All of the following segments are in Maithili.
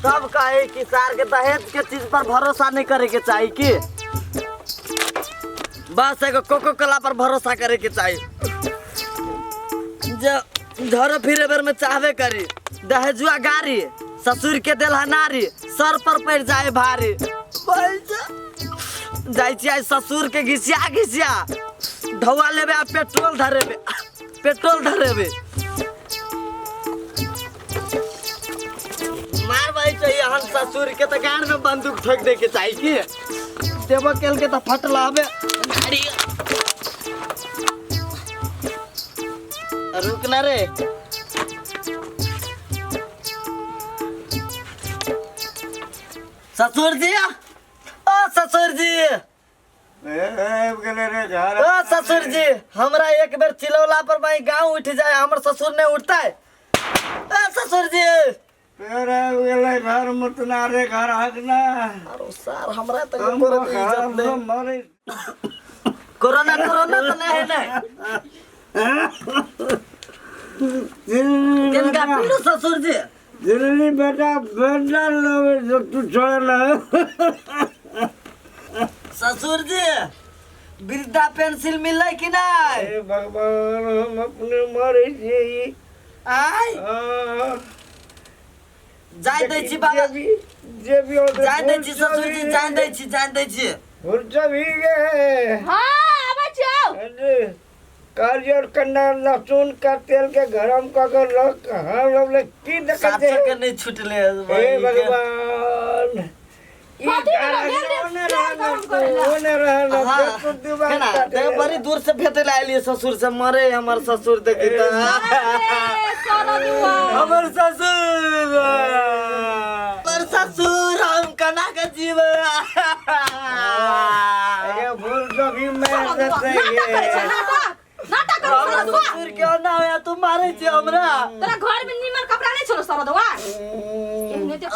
सब कहे कि सार के दहेज के चीज पर भरोसा नहीं करे के चाही की बस एगो कोको कोला पर भरोसा करे के चाही जे झरो फिरे बेर में चाहबे करी दहेजुआ गाड़ी ससुर के देल नारी सर पर पड़ जाए भारी जाइ छी आइ ससुर के घिसिया घिसिया ढौआ लेबे आ पेट्रोल धरेबे, पेट्रोल धरेबे। मार भाई चाहिए हम ससुर के तो गान में बंदूक ठोक दे के चाहिए की देबो केल के तो फटला हबे गाड़ी। रुक ना रे ससुर जी, ओ ससुर जी, ओ ससुर जी, हमरा एक बेर चिलौला पर भाई गांव उठ जाए, हमर ससुर नहीं उठता है। ओ ससुर जी, घर मुतना रे घर हकना। अरे सर हमरा तो इज्जत नहीं। कोरोना कोरोना तो नहीं है ना किनका पीलू ससुर जी? जल्दी बेटा बेटा लो तू छोड़ ना। ससुर जी वृद्धा पेंसिल मिले कि नहीं? हे भगवान हम अपने मरे छी। आय जाय दै छी बाबा, जे भी जाय दै छी ससुर जी, जाय दै छी, जाय दै छी। हुरचा भी गे। हां आबै छियौ। कारियर कन्ना लहसुन का तेल के गरम कर के रख, हम लोग ले की देखत सासो के नहीं छूटले। हे भगवान बड़ी दूर से भेटे ला आइलिए ससुर से, मरे हमर ससुर देखी त हमर ससुर, हमर ससुर हम कना के जीव। भूल तो भी मैं ससुर के ना होया तू मारे छी हमरा। तोरा घर में निमन कपड़ा नहीं छोड़ो सरदवा। एहने ते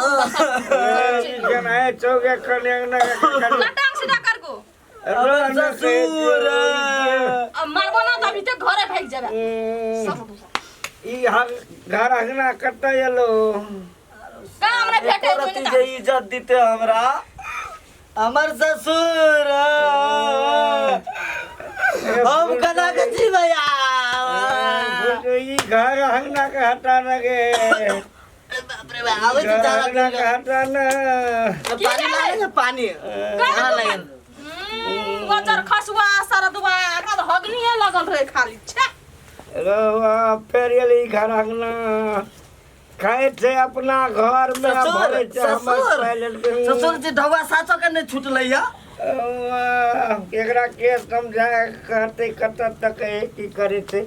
जनाए चौके कने ना लटांग सीधा कर को हमर ससुर। अब मारबो ना तभी ते घरे भाग जाबे। सब ई घर हगना कत्ता एलो का हमरा भेटे तो जे इज्जत दीते हमरा हमर ससुर। हम कना के जीवया ई घर हगना के हटा न गे। बाप रे बाप आवे तो जाना के हटा न। पानी लागे ना पानी कहां लागे गजर खसुआ सरदवा का हगनिए लगल रहे खाली। छे रवा फेर एली घर हगना खाए थे अपना घर में भरे छे हमर टॉयलेट पे। ससुर जी ढौआ साचो के नहीं छूटलै या एकरा के समझा कहते कत तक की करे छे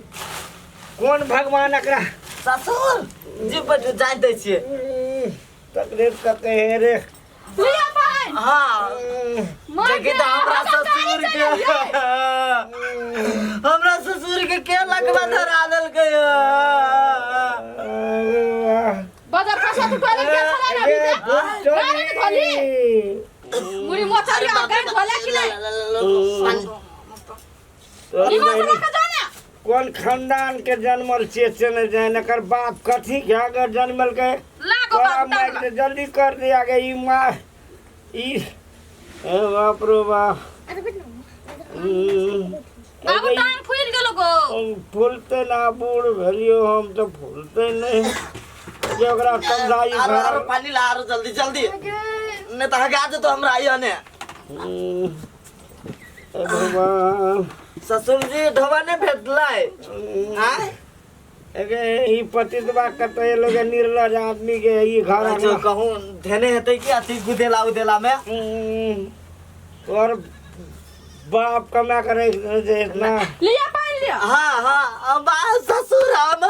कौन भगवान एकरा। ससुर जी पर जाय दै छियै तकलीफ कते हे रे। लिया पाइन। हां देखी त हमरा ससुर के, हमरा ससुर के लगवा धरा देलकै। बाजार खसुआ तू टॉयलेट के छला ना अभी ते गाड़ी में धोली मुड़ी मोचरी आ गाड़ी धोला कि नहीं? निमन से लके जाना। कौन खानदान के जन्मल छियै से नहीं जाने, एकर बाप कथी के अगर जन्मल के लागो बाप के जल्दी कर दिया गे ई माँ ई। बाप रो बाप बाबू टांग फूल गेलो गो। फूलते ना बूढ़ भेलियो हम तो फूलते नहीं। जे ओकरा समझाई आरो पानी ला आरो जल्दी जल्दी नहीं तो हगा दे तो हमरा आइयो ने। भगवान ससुर जी ढोबा नहीं भेटलै आय एगे ई पतितवा कते लोग निर्लज आदमी के ई घर जो कहूं धेने हेतै कि अथी गुदेला उदेला में और बाप कमा करे जे इतना लिया पानी लिया। हां हां अब ससुर हम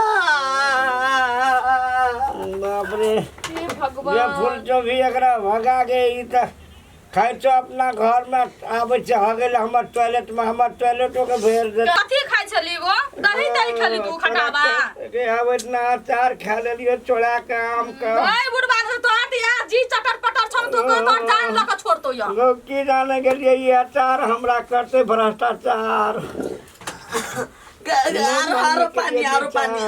बाप रे हे भगवान ये फूल जो भी एकरा भगा के ई त खाइ छौ अपना घर में आबै छै हगै लए हमर टॉयलेट में, हमर टॉयलेटो के भरि दे। कथी खाइ छली गो? दही तही खेली तू खटाबा। रे आबै इतना अचार खा लेलियो चोरा के आम के। ओए बुढ़बा तोहर त यार जी चटर पटर छौ तू को तोहर जान ल के छोड़तो या। लोग की जाने के लिए ई अचार हमरा करते भ्रष्टाचार। आरो आरो पानी आरो पानी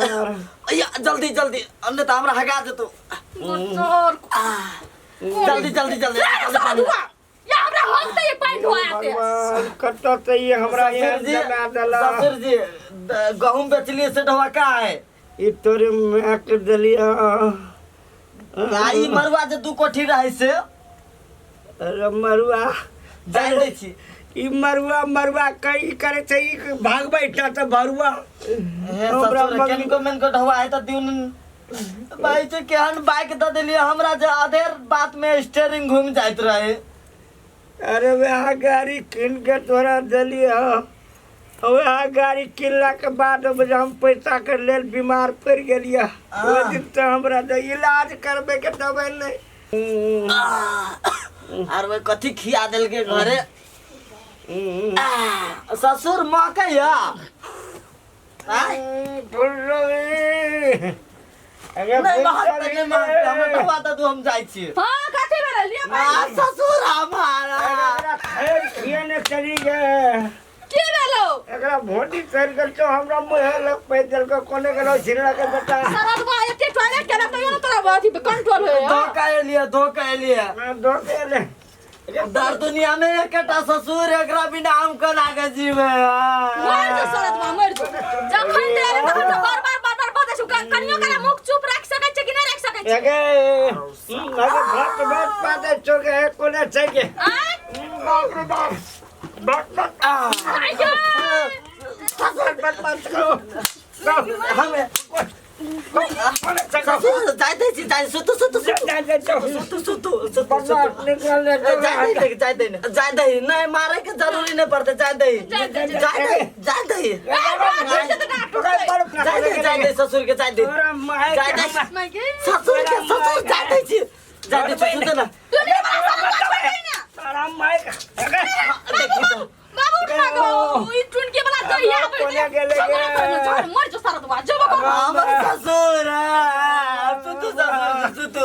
अय्या जल्दी जल्दी अन्य त हमरा हगा देतो। बच्चर जल्दी जल्दी जल्दी जल्दी पानी या हमरा हम त ये पानि ढोआते भगवान कतऽ से ई हमरा ससुर एहन जी जमा देला ससुर जी गहूम बेचलिए से ढोआ का है ई तोरे माय के देलिया आ ई मरुआ जे दू कोठी रहे से अरे मरुआ जाय दै छी ई मरुआ मरुआ कई करे छै ई भागबै टा तऽ भरुआ हे हमरा ससुर मम्मी- केनको मेनको ढोआ है तऽ दिउन भाई जे केहन बाइक दऽ देलिए हमरा जे अधेर बात में स्टेयरिंग घूम जाइत रहे अरे वएह गाड़ी कीन के तोरा देलियै वएह गाड़ी किनलाके बाद जे हम पैसाके लेल बीमार पड़ि गेलियै ओहि दिन तऽ हमरा जे इलाज करबैके दबाइ नहि आर ओहि कथी खिया देलकै घरे ससुर महकैया आँय? नहि महकतै नहि महकतै हमरा दवा दऽ दू हम जाइ छी हाँ कथी भेलै लिअ आ पानि ससुर हमारा किए ने चली गए की भेलौ एकरा भोटी चढ़ि गेल छौ हमरा मुँहे लग पैसि देलकै कोने गेलौ छिनरा के बेटा सरदबा एते टॉयलेट केला तैयो ने तोरा अथी कंट्रोल होय धोखा एलियै धोखा एलियै धोखे एलै दर दुनिया में एकटा ससुर एकरा बिना हम कोना के जीवे मर जो सरदबा मर जो जखन ते एले तखन से बार बार बार बार बजै छौ कनियो कला मुख चुप राखि सकै छै कि नहि राखि सकै छै एगे अगे भात भात पाते चोके कोने छै के आँय बाप रे बाप बाप बाप आइयो बाप बाप बाप हम कोने छै के ससुर जाय दै छी जाय सुतु सुतु सुतु जा जा जा सुतु सुतु सुतु सुतु निकल ले जाय दै जाय दै जाय दै नहि मारे के जरूरी नहि पड़तै जाय दै जाय दै जाय दै जाय दै जाय दै ससुर के जाय दै जाय दै ससुर के ससुर जाय दै छी जाय दै छी सुतु ना तारा माय देखी तऽ बाबू उठ ना गो ई टुनके वाला दहिया हमरा कोने गेलै गे? मर जो सारा दुआ जो बाबू हमर ससुर सुतु ससुर सुतु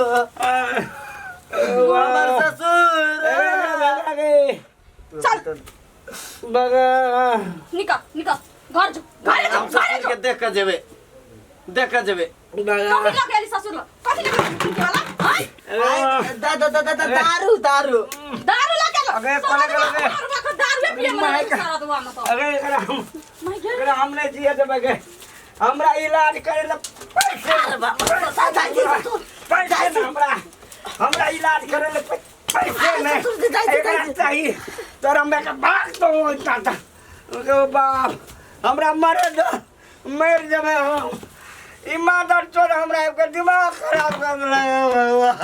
हमर ससुर चल बगा निकल निकल घर जो घरे जो हम घरे ससुर जो के देख के जेबै देख के जेबै कथी लऽ के एली ससुर लग कथी लऽ के एली टुनके वाला आँय आइ, दा दा दा दा दा, दारू दारू दारू लऽ के एलो अबे, कोने गेलै गे? दारू पिए माय मरे का- सारा दुआ में तो अरे एकरा हम माय गे एकरा हम नहीं जिए देबै गे हमरा इलाज करे ला पैसे अरे बाप रे, जाइ छी ससुर पैसे ना हमरा हमरा इलाज करे ला पैसे नहीं ससुर जी, जाइ छी, एकरा जाइ छी। चाही तोरा मैं के भाग दो चाचा ओ बाप हमरा मरे दो मर जेबै हम ई मादर चोर हमरा आबि के दिमाग खराब कर देलक।